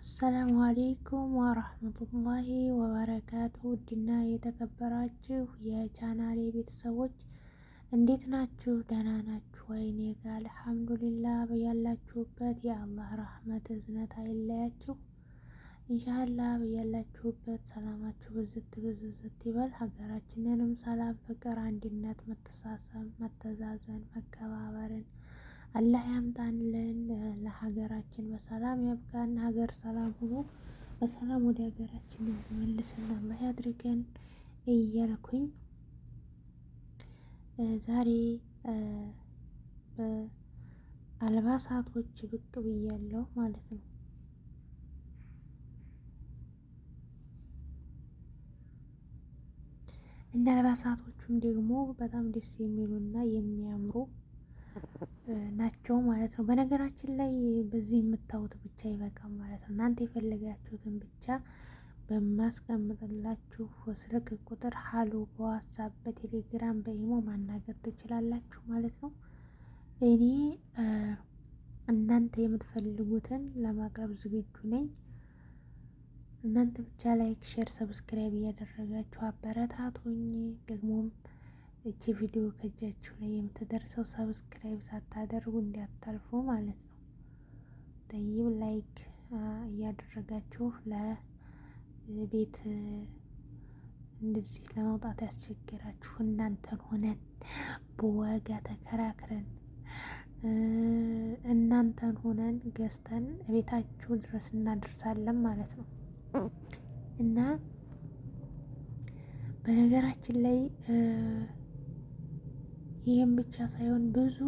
السلام عليكم ورحمة الله وبركاته። ውድና የተከበራችሁ የቻናሌ ቤተሰቦች እንዴት ናችሁ? ደህና ናችሁ ወይ? እኔ ጋ الحمد لله። በያላችሁበት የአላህ ረህመት እዝነት አይለያችሁ። إن شاء الله በያላችሁበት ሰላማችሁ ብዝት ብዝዝት ይበል። ሀገራችንንም ሰላም፣ ፍቅር፣ አንድነት፣ መተሳሰብ፣ መተዛዘን፣ መከባበርን አላህ ያምጣልን። ለሀገራችን በሰላም ያብቃን። ሀገር ሰላም ሆኖ በሰላም ወደ ሀገራችን እንዲመልስን አላህ ያድርገን እያልኩኝ ዛሬ በአልባሳቶች ብቅ ብያለሁ ማለት ነው። እና አልባሳቶቹም ደግሞ በጣም ደስ የሚሉና የሚያምሩ ናቸው ማለት ነው። በነገራችን ላይ በዚህ የምታዩት ብቻ ይበቃም ማለት ነው። እናንተ የፈለጋችሁትን ብቻ በማስቀምጥላችሁ ስልክ ቁጥር ሀሎ፣ በዋትሳፕ፣ በቴሌግራም፣ በኢሞ ማናገር ትችላላችሁ ማለት ነው። እኔ እናንተ የምትፈልጉትን ለማቅረብ ዝግጁ ነኝ። እናንተ ብቻ like፣ share፣ subscribe እያደረጋችሁ አበረታቱኝ። ደግሞም እቺ ቪዲዮ ከእጃችሁ ላይ የምትደርሰው subscribe ሳታደርጉ እንዲያታልፉ ማለት ነው። طيب like እያደረጋችሁ ለቤት እንደዚህ ለመውጣት ያስቸግራችሁ እናንተን ሆነን በዋጋ ተከራክረን እናንተን ሆነን ገዝተን ቤታችሁ ድረስ እናደርሳለን ማለት ነው። እና በነገራችን ላይ ይህም ብቻ ሳይሆን ብዙ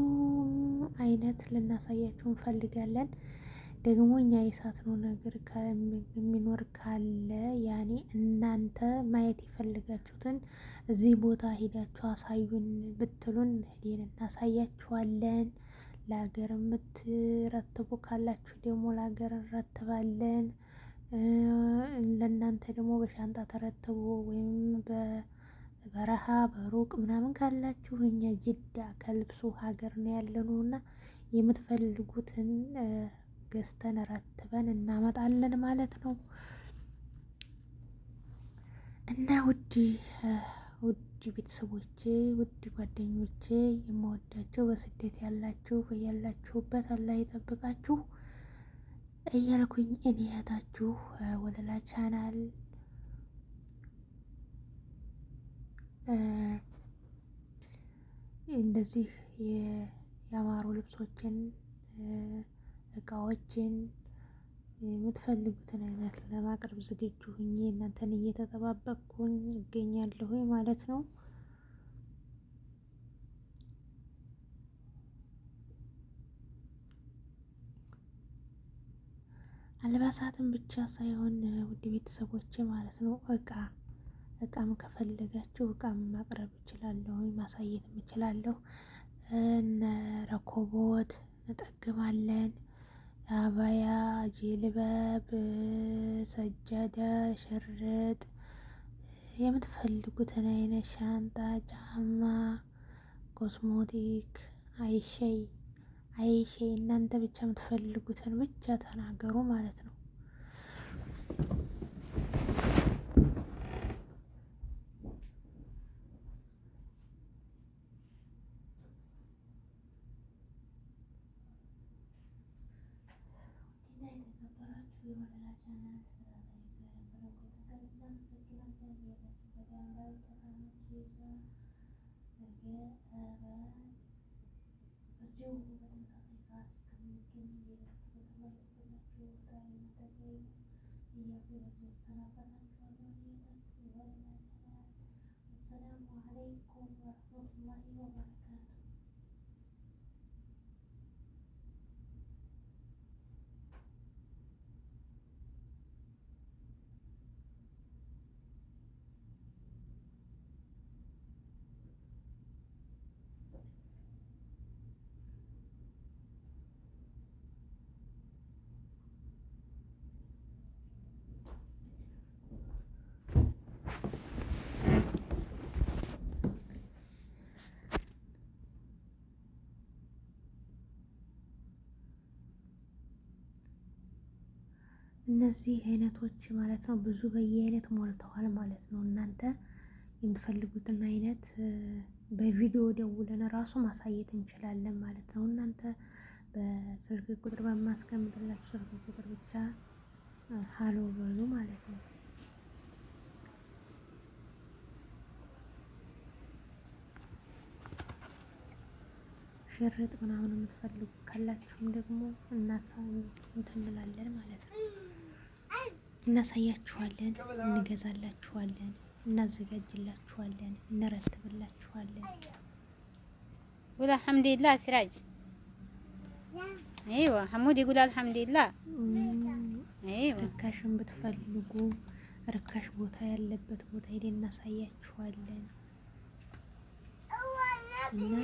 አይነት ልናሳያችሁ እንፈልጋለን። ደግሞ እኛ የሳትነው ነገር የሚኖር ካለ ያኔ እናንተ ማየት የፈለጋችሁትን እዚህ ቦታ ሄዳችሁ አሳዩን ብትሉን ሄደን እናሳያችኋለን። ለሀገር የምትረትቡ ካላችሁ ደግሞ ለሀገር እንረትባለን። ለእናንተ ደግሞ በሻንጣ ተረትቦ ወይም በበረሃ በሩቅ ምናምን ካላችሁ እኛ ጅዳ ከልብሱ ሀገር ነው ያለነው እና የምትፈልጉትን ገዝተን ረትበን እናመጣለን ማለት ነው። እና ውድ ውድ ቤተሰቦቼ ውድ ጓደኞቼ የምወዳቸው በስደት ያላችሁ በያላችሁበት አላህ ይጠብቃችሁ እያልኩኝ እኔ እህታችሁ ወለላ ቻናል እንደዚህ ያማሩ ልብሶችን እቃዎችን የምትፈልጉትን አይነት ለማቅረብ ዝግጁ ሁኜ እናንተን እየተጠባበቅኩኝ እገኛለሁ ማለት ነው። አልባሳትን ብቻ ሳይሆን ውድ ቤተሰቦቼ ማለት ነው እቃ እቃም ከፈለጋችሁ እቃም ማቅረብ እችላለሁ፣ ማሳየትም እችላለሁ። እነ ረኮቦት እንጠግማለን፣ አባያ፣ ጅልበብ፣ ሰጃዳ፣ ሽርጥ የምትፈልጉትን አይነት ሻንጣ፣ ጫማ፣ cosmetic አይሸይ አይሸይ እናንተ ብቻ የምትፈልጉትን ብቻ ተናገሩ ማለት ነው። السلام عليكم ورحمة الله وبركاته። እነዚህ አይነቶች ማለት ነው ብዙ በየአይነት ሞልተዋል ማለት ነው። እናንተ የምትፈልጉትን አይነት በቪዲዮ ደውለን ራሱ ማሳየት እንችላለን ማለት ነው። እናንተ በስልክ ቁጥር በማስቀምጥላችሁ ስልክ ቁጥር ብቻ ሀሎ በሉ ማለት ነው። ሽርጥ ምናምን የምትፈልጉ ካላችሁም ደግሞ እንትን እንላለን ማለት ነው። እናሳያችኋለን፣ እንገዛላችኋለን፣ እናዘጋጅላችኋለን፣ እንረትብላችኋለን። قول الحمد لله سراج ايوه حمود يقول الحمد لله ايوه ርካሽን ብትፈልጉ ርካሽ ቦታ ያለበት ቦታ ሄደን እናሳያችኋለን እና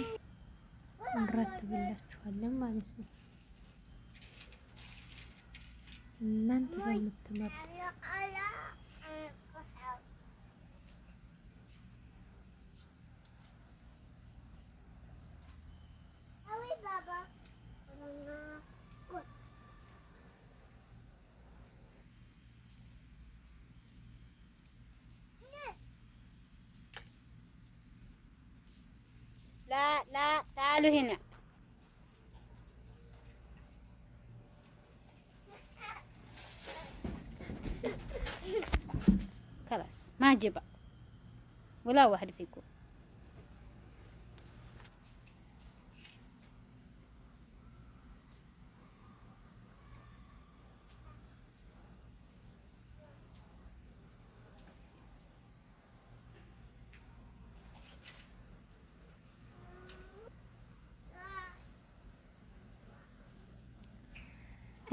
እንረትብላችኋለን ማለት ነው። እናንተ በምትመርጡት لا لا تعالوا هنا خلاص ما جبا ولا واحد فيكم.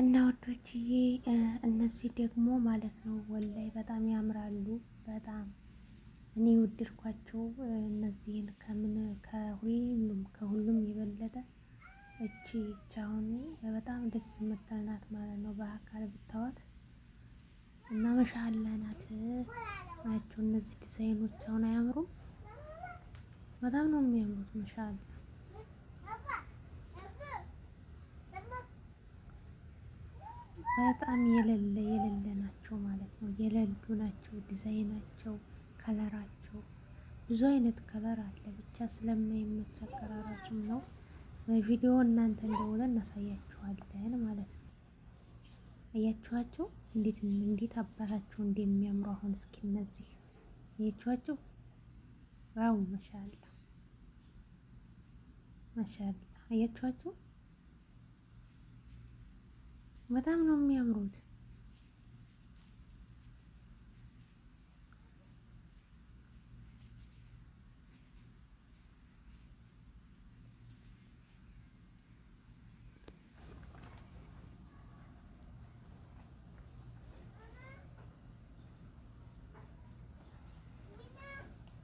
እና ወዶችዬ እነዚህ ደግሞ ማለት ነው ወላይ በጣም ያምራሉ። በጣም እኔ ወደድኳቸው እነዚህን ከምን ከሁሉም ከሁሉም የበለጠ እቺ አሁን በጣም ደስ የምትል ናት ማለት ነው። በአካል ብታዋት እና መሻላ ናት ናቸው እነዚህ ዲዛይኖች አሁን አያምሩም? በጣም ነው የሚያምሩት መሻላ በጣም የሌለ የሌለ ናቸው ማለት ነው። የሌሉ ናቸው ዲዛይናቸው፣ color ኣቸው ብዙ አይነት color አለ። ብቻ ስለማይመች አቀራረጹም ነው። በቪዲዮ እናንተ እንደሆነ እናሳያችኋለን ማለት ነው። አያችኋቸው እንዴት እንዴት አባታቸው እንደሚያምሩ አሁን እስኪ እነዚህ አያችኋቸው። wow ማሻአላ ማሻአላ አያችኋቸው። በጣም ነው የሚያምሩት።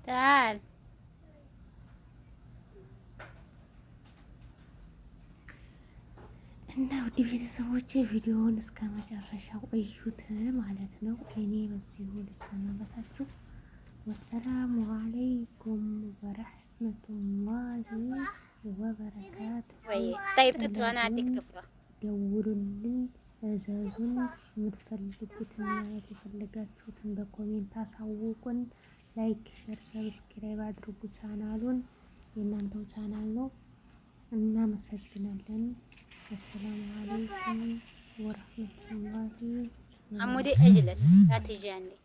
تعال እና ውድ ቤተሰቦች ቪዲዮውን እስከ መጨረሻው እዩት ማለት ነው። እኔ በዚሁ ልሰናበታችሁ። ወሰላሙ አለይኩም ወረሕመቱላሂ ወበረካቱ። ደውሉልን፣ እዘዙን፣ የምትፈልጉትን ማለት የፈለጋችሁትን በ comment አሳውቁን። like፣ share፣ subscribe አድርጉ ቻናሉን። የእናንተው ቻናል ነው። እናመሰግናለን። አሰላሙ አለይኩም ወረህመቱላሂ حمودي اجلس لا تجي عندي.